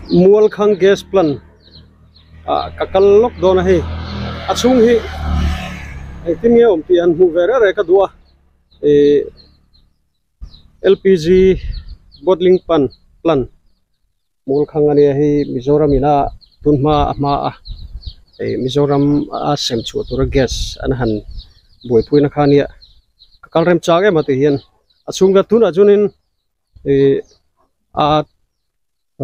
Mualkhang gas plant ah ka kal lawk dawn a hei a chhung hi engtin nge awm tih han hmuh ve reng reng ka duh a ihh L P G bottling pan plant Mualkhang ania hei Mizoram ina tun hma a hma a ih Mizoram a sem chhuah tura gas an han buaipui na kha ania ka kal rem chak em a tih hian a chhung vel tunah chuanin ih a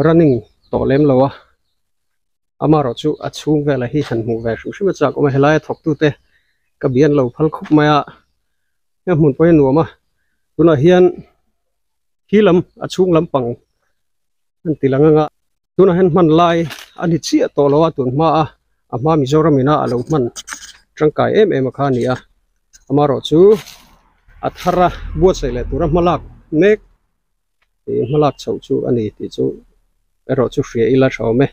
running tawh lem lo a amaherawh chu a chhung velah hi han hmuh ve hrim hrim a chak awm a helai a thawk tute ka bian lo phal khawp mai a he hmun pawh hi a nuam a tunah hian khi lam a chhung lampang an ti lang anga tunah hian hman lai a ni chiah tawh lo a tun hma a a hma Mizoram ina a lo hman tangkai em em a kha a ni a amaherawh chu a thar a buatsaih leh tura hmalak mek. Ih hmalak chhoh chu a ni tih chu erawh chu hria ila tha awm e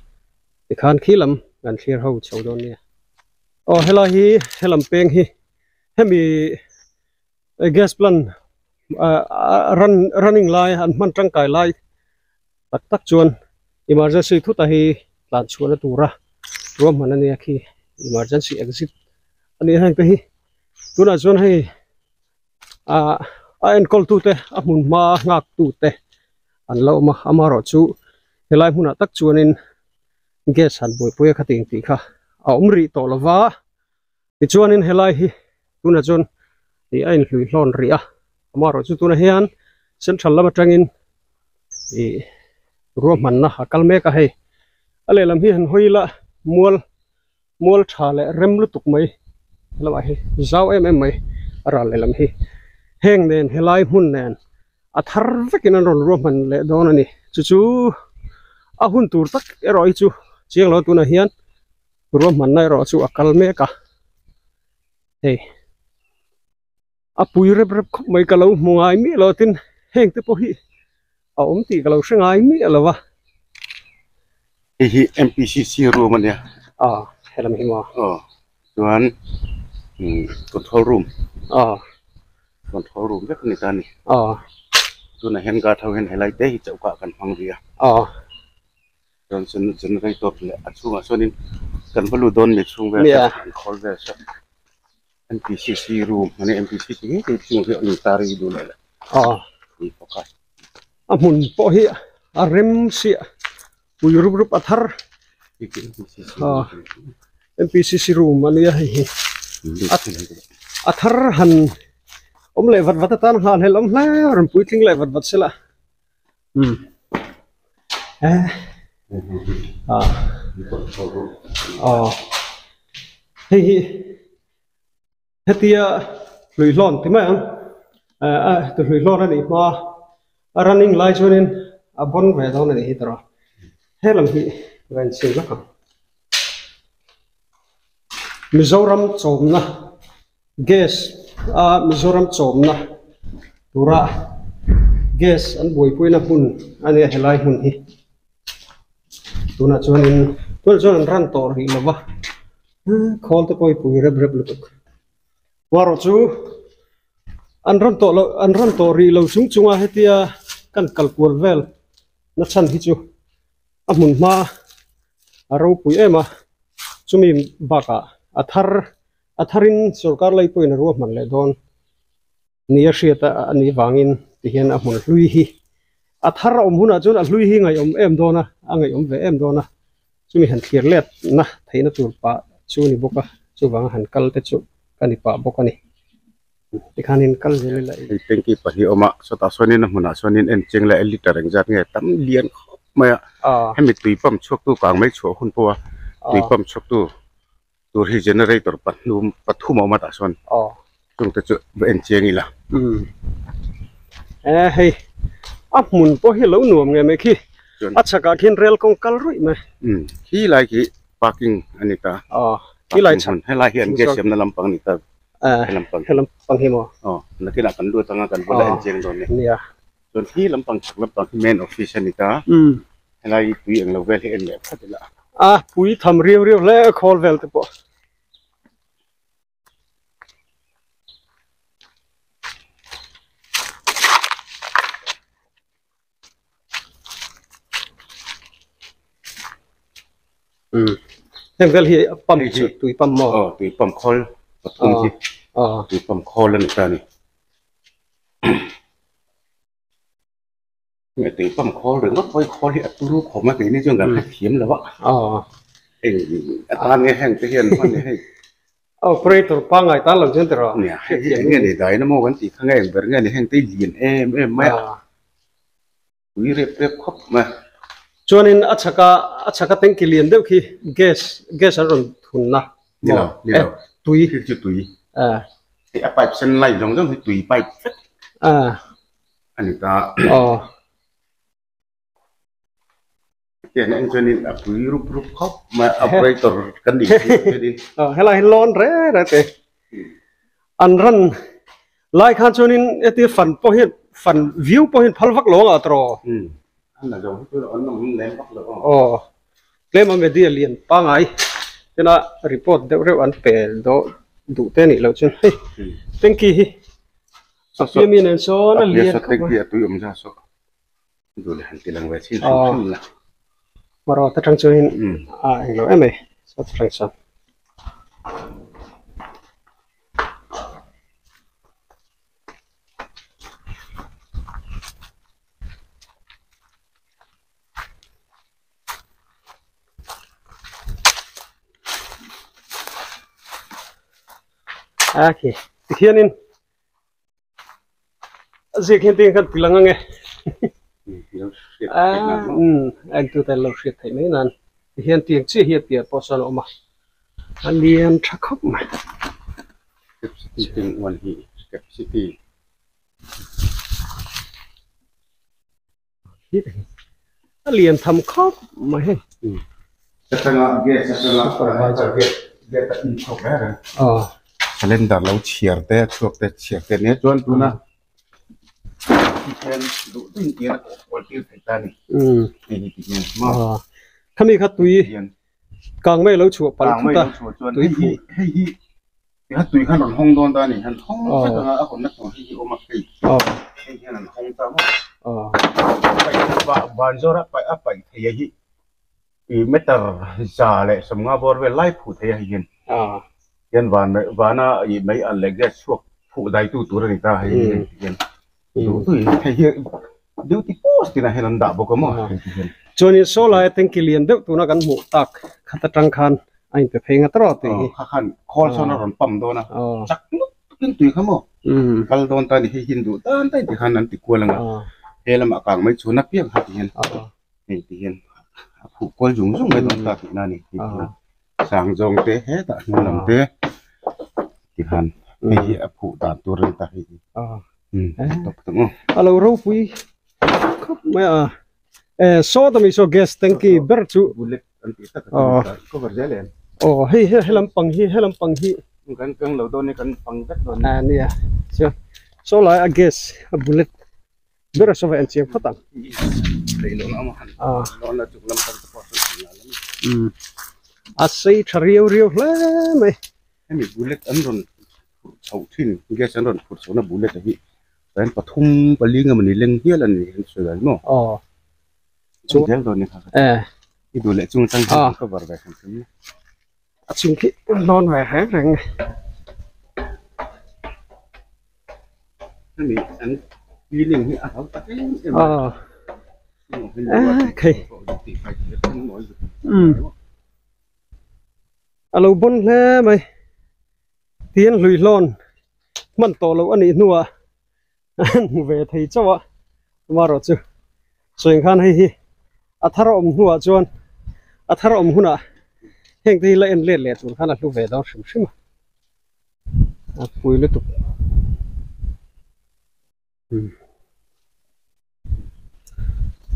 tikhan khi lam kan thlir ho chho dawn nia. Aw helai hi helam peng hi hemi gas plant ah run running lai an hman tangkai lai tak tak chuan emergency thut a hi tlan chhuahna tura ruahman a nia khi emergency exit a nih heng te hi tunah chuan hei. ah a enkawl tute a hmun hma nghak tute an lo awm a amaherawh chu helai hmunah tak chuanin gas han buaipui a khatin tih kha a awm rih tawh lova tichuanin helai hi tunah chuan ih a inhlui hlawn rih a amaherawh chu tunah hian central lam atangin ih ruahmanna a kal mek a hei a lehlam hi han hawi ila mual. Mual tha leh rem lutuk mai lamah hi zau em em mai a ral lehlam hi heng nen helai hmun nen a thar vekin an rawn ruahman leh dawn a ni chu chu a hun tur tak erawh hi chu chiang lo tunah hian ruahmanna erawh chu a kal mek a hei a pui rep rep khawp mai ka lo hmu ngai miah lo tin heng te pawh hi a awm tih ka lo hre ngai miah lo a. Hei hi M P C C room a nia. Aw helam hi maw. Aw chuan control room. Aw. Control room vek a ni ta a ni. Aw. Tunah hian guard ho hian helai te hi choka kan hmang rih a. Aw. Chuan generator leh a chhungah chuanin kan va lut dawn mi chhung vel te an khawl vel saw M P C C room a nia M P C C hi hei chhungah hian an intar hi duh leh la ni bawk a. A hmun pawh hi a rem chiah pui rup rup a thar M P C C room a nia hei hi a thar han awm leh vat vat atan nghal hlelh awm hle a rawn puitling leh vat vat sela. Umm eh ah aw hei hi hetia hlui hlawn ti mai ang eh a heti hlui hlawn a nih hma a running lai chuanin a bawn ve dawn a nih hi tawrh a helam hi va inchhir vek ang Mizoram chawmna Gas a Mizoram chawmna tura gas an buaipuina hmun a nia helai hmun hi tunah chuanin tunah chuan an run tawh rih lo va khawl te pawh hi pui rep rep lutuk marawh chu an run tawh loh an run tawh rih lo chung chunga hetia kan kal kual vel na chhan hi chu a hmun hma a ropui em a chumi bakah a thar. A tharin sorkar lei pawhin a ruahman leh dawn ni a hriat a nih vangin tihian a hmun hlui hi a thar a awm hunah chuan a hlui hi ngaihawm em dawn a, a ngaihawm ve em dawn a, chumi han thlir letna theihna tur pah chu a ni bawk a, chuvanga han kal te chu ka ni pah bawk a ni. Tikhanin kal zel ila i. Hei tanky pahnih a awm a, sawtah sawnin a hmunah sawnin en cheng leh liter engzat nge tam lian khawp mai a, hemi tui pump chhuaktu kang mai chhuah hun pawha tui pump chhuaktu Tur hi generator pahnum pathum a awm a tah sawn chung te chu va en chiang ila. Umm e hei a hmun pawh hi lo nuam nge mai khi a chhakah khian rail kawng kal ruih mai. Umm khi lai khi parking a ni ta. Aw khi lai chhak helai hi an gas siamna lampang a ni ta. He lampang he lampang hi maw. Aw nakinah kan lut anga kan bula en chiang dawn nia. Nia. Chuan khi lampang chhak lampang hi main office a ni ta. Umm. Helai tui eng lo vel hi en leh phawt ila. A pui tham riau riau hle a khawl vel te pawh. Um heng vel hi pump chu tui pump maw? Aw tui pump khawl pathum hi tui pump khawl a ni ta a ni. Nge tui pump khawl ringawt pawh hi khawl hi a turu khawm a keini chuan kan hrethiam lo a. Heng atan nge heng te hian hman ni hei. Operator pangngai tan lo chuan tiraw? Nia hei hi eng nge ni daina maw kan tih kha nge eng ber nge ni heng te hi lian em em mai a. Ui rep rep khawp mai. Chuanin a chhaka a chhaka tanki lian deuh khi gas gas an rawn thunna Ni lo, ni lo. Tui. Khi chu tui. Hei a pipe sen lai zawng zawng hi tui pipe vek a ni ta. Aw. Hetiang en chuanin a pui rup rup khawp mai a, operator kan nih khi chuanin. Aw helai hi lawn reng reng te. An ran lai khan chuanin hetia fan pawh hian fan view pawh hian phal vak lo ang ah tawh. An la zo hi chu an awm lem vak lo ang. Aw tlem a media lian pangai tena report deuh reuh an pe dawh duh te nih loh chuan hei tanky hi a piah mi nen sawn a lian khawp mai. Tanky a tui awm zat saw duh leh han ti lang ve chin hrim hrim la. Marawt atang chuan a englo em mai saw atang chuan. A khi tikhianin a ziak hian tiang khan ti lang ang e a entu te an lo hriat theih mai nan tihian tiang chiah hi a piah pawh sawn a awm a a lian tha khawp mai. Capacity ten uan hi capacity. A lian tham khawp mai hei. Atanga gas atanga supervisor gas gas a in chhuak reng reng. Aw. Calendar lo chhiar te chhuak te chhiar te nia chuan tuna hian duh duhin tian a kawh kual tir thei ta a ni. Hei hi ti hian maw. Aw. Khami kha tui kang mai lo chhuah palh thut a. Tui phuh. Hei hi Tikhan tui khan rawn hawng dawn ta a ni. Han hawng vek anga a hawnna tur hi hi awm a hei. Hei hian an hawng ta maw. Van zawra paih a paih thei a hi i meter za leh sawmnga bawr vel lai phuh thei a hei hian. Hian van vana i mei alh leh gas chhuak phuh daitu tur a ni ta hei hi hian. Duh duh in hei hi duty post inah hian an dah bawk a maw hei ti hian. Chuanin saw laia tanki lian deuh tuna kan hmuh tak khat atang khan a inpe phei ngat rawh tih hi. Aw kha khan khawl sawn a rawn pump dawn a, chak lutuk tukin tui kha maw kal dawn ta ni hei hian duh tan daih ti khan an ti kual ang a, he lamah kang mai chhun apiang kha ti hian hei ti hian a phuh kual zung zung mai dawn ta tihna a ni hei ti hian sang zawng te hetah hnung lam te ti khan hei hi a phuh dan tur a ni ta hei hi a lo ropui khawp mai a e saw ta mai saw gas tanky ber chu bullet an tih tak a cover zel em aw hei he he lampang hi he lampang hi kan kang lo dawn e kan pang vek dawn a nia chuan saw lai a gas a bullet ber a saw ve an chiang phawt ang a sei tha riau riau hle mai hemi bullet an rawn phurh chhoh thin gas an rawn phurh chhohna bullet a hi chuan pathum pali nge mawni leng hial a ni an sawi ang maw aw chu zel dawn ni kha i duh leh chung atang hian cover ve hrim hrim a chung khi hnawn ve reng reng hemi an cleaning hi a hau tak em em a a khei um a lo bawn hle mai Tin hlui hlawn hman tawh loh a nih hnuah an hmu ve thei chauh a, amaherawh chu sawi khan hei hi a thar a awm hnuah chuan a thar a awm hunah heng te hi la en let leh tur khan a hlu ve dawn hrim hrim a, a pui lutuk.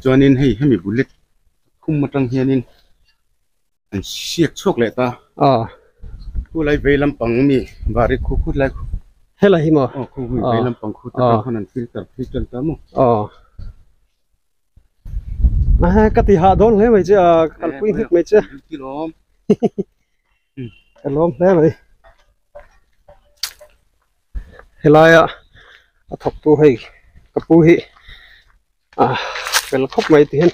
Chuanin hei hemi bullet khum atang hianin an siak chhuak leh ta. Aw. Khulai vei lampang mi bari khu khut lai khu. Helai hi maw? Aw khu hui vei lampang khu te khan an filter phei tan ta maw? Aw. A ka ti hah dawn hle mai che a ka kalpui hnik mai che. Ti lawm. Ka lawm hle mai. Helaia a thawktu hei ka pu hi ah fel khawp mai ti hian.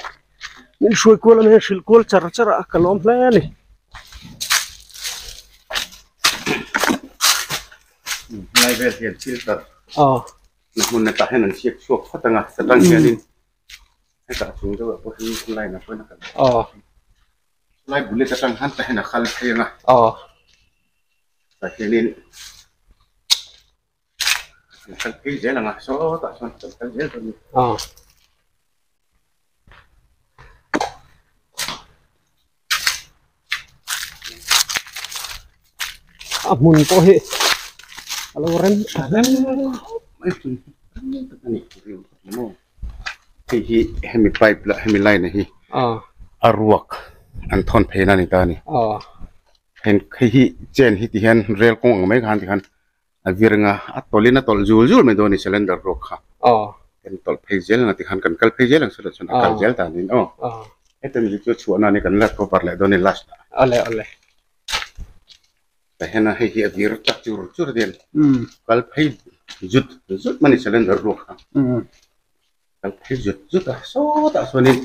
Min hruai kual a nia hrilh kual char char a ka lawm hle a ni. Helai vel hian filter na hmun atah hian an siak chhuak phawt ang a satang hianin hetah chung deuh ah pawh hi line ah pawhin a kal helai bullet atang khan tah hian a kal phei ang a tah hianin An kal phei zel ang a, sawtah chuan kan kal zel dawn a ni. A hmun pawh hi a lo rem tha hle mai a ni. Hei hi hemi pipe lah hemi line ah hi a ruak an thawn phei na a ni ta a ni. Hei hi chain hi ti hian rel kawng ang mai khan ti khan A vir anga a tawlhin a tawlh zul zul mai dawn a ni cylinder ruak kha. Kan tawlh phei zel ang a tikhan kan kal phei zel ang sawtah chuan a kal zel dan in aw. Heta mi hi chu chhuahna a ni kan la cover leh dawn a ni last ah. Awle awle. Tah hian a hei hi a vir tak chur chur a nia kal phei zut zut mai a ni cylinder ruak kha. Kal phei zut zut a sawtah chuanin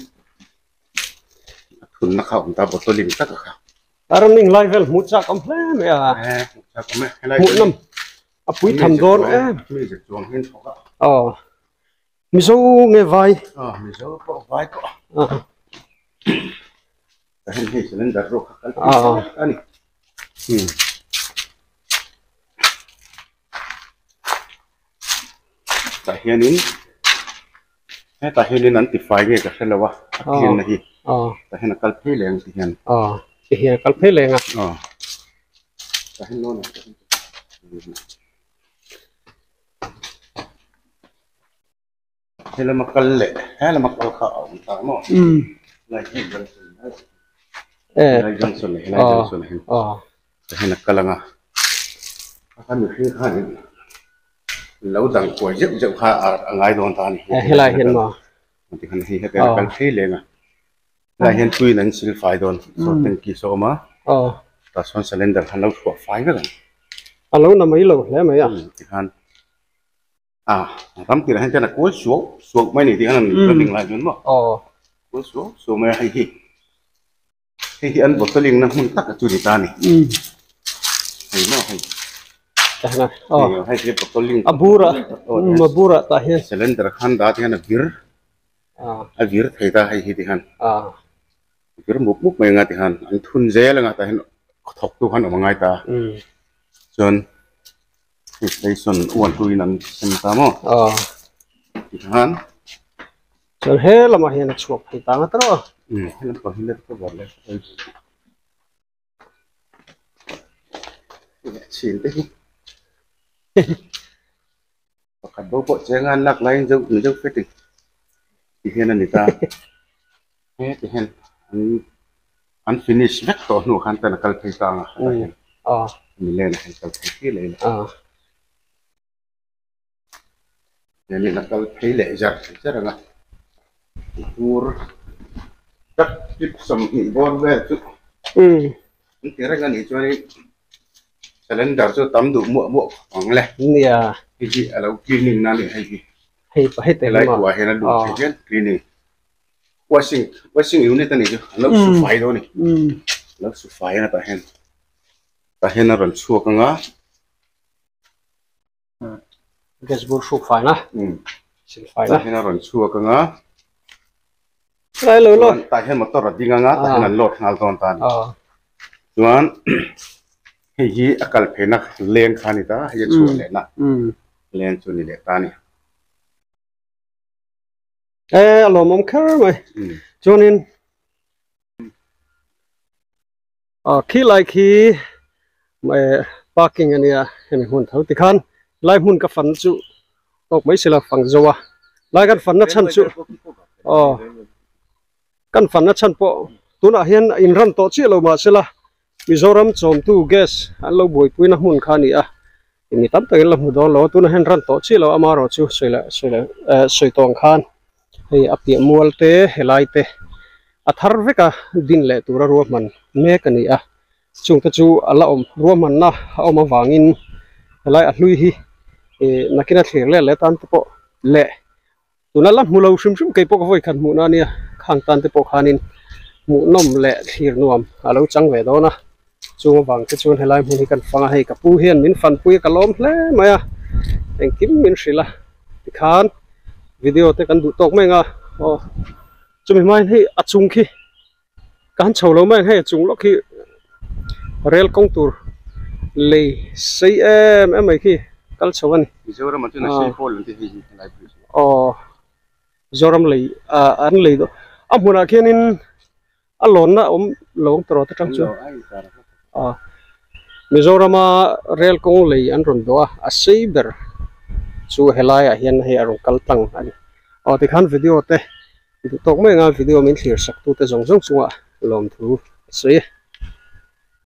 a thunna kha a awm ta bottle in tak a kha. A running lai vel hmuh chak awm hle mai a. Hmuh nawm a pui tham dawn em. Aw Mizo nge vai. Mizo pawh vai pawh. Tah hianin hetah hianin an tifai nge ka hre lo a a clean na hi tah hian a kal phei leng ti hian ti hian a kal phei leng a tah hian lawn helama kal leh helama kal kha a awm ta maw helai junction helai junction leh helai junction ah hian tah hian a kal ang a a mihring khanin lo dang kuai zeuh zeuh kha a ngai dawn ta a ni helai hian maw tikhan hei hetiang a kal phei leng a helai hian tuiin an sil fai dawn saw tanki saw a awm a tah chuan cylinder khan lo chhuah fai vek ang a lo na mai lo hle mai a tikhan. A ram tirah hian chuan a kual suau suau mai a ni tih khan an running lai chuan maw kual suau suau mai a hei hi hei hi an bottling na hmun tak chu a ni ta a ni hei maw hei hei hi bottling a bur ah a bur ah tah hian cylinder khan dah te hian a vir a vir thei ta hei hi ti khan vir mup mup mai anga ti khan an thun zel anga tah hian thawk tu khan awm a ngai ta chuan. Station uan tuin an sem ta maw? Aw. Tikhan. Chuan he lamah hian a chhuak phei ta nga ta rawh. Um, he lam pang hi let cover leh oi. Chin te hi. Pakhat bo pawh chenga an lak laiin zo mizo fitting ti hian a ni ta. He ti hian an an finish vek tawh hnu khan tan a kal phei ta ang a hetah hian mi lane ah hian kal phei tir leh ila hianin a kal phei leh zar zar ang a bur tak tip 20 bawr vel chu an ti reng a nih chuanin cylinder chu tam duh muah muah khawp ang le nia hei hi a lo cleaning na a ni hei hi hei hei helai kua hian a lut thei hian cleaning. Washing washing unit a nih chu a lo su fai dawn a ni a lo su fai a tah hian tah hian a rawn chhuak ang a gas bur hruk fai na sil fai na tah hian a rawn chhuak ang a lai lo lo tah hian motor a ding ang a tah hian an load nghal dawn ta a ni chuan hei hi a kal phei na leng kha a ni ta hei a chhuah leh na leng chu a ni leh ta a ni. E a lawmawm kher mai chuanin ah khi lai khi parking a nia hemi hmun tho tikhan lai hmun ka fan chu tawk mai sila fang zo a lai kan fan na chhan chu aw kan fan na chhan pawh tunah hian a inran tawh chiah lo mahsela Mizoram chawmtu gas an lo buaipui na hmun kha a ni a. Mi tam takin la hmu dawn lo a tunah hian ran tawh chiah lo amaherawh chu sawi leh sawi leh eh sawi tawh ang khan hei a piah mual te helai te a thar vek a din leh tura ruahman mek a ni a chungte chu a la awm ruahmanna a awm avangin helai a hlui hi ih nakin a thlir let leh tan te pawh leh tuna la hmu lo hrim hrim keipawh ka vawi khat hmuhna a nia. Khang tan te pawh khanin hmuhnawm leh thlir nuam a lo chang ve dawn a. Chung avang te chuan helai hmun hi kan fang a, hei ka pu hian min fanpui a ka lawm hle mai a, engkim min hrilh a tikhan video te kan duh tawk mai ang a, aw chumi hmain hei a chung khi ka han chho lo mai ang hei a chung lawk hi rel kawng tur lei sei em em mai khi kal chho a ni. Mizoram ah chuan a sei pawl an ti hei hi helai bridge hi. Aw Mizoram lei ah an lei dawn a hmunah khianin A lawnna awm lo ang tawrh atang chuan ah Mizorama rel kawng lei an rawn dawh a, a sei ber chu helaiah hian hei a rawn kal tlang a ni. Aw tikhan video te duh tawk mai anga video min thlir sak tute zawng zawng chungah lawmthu a sawi e.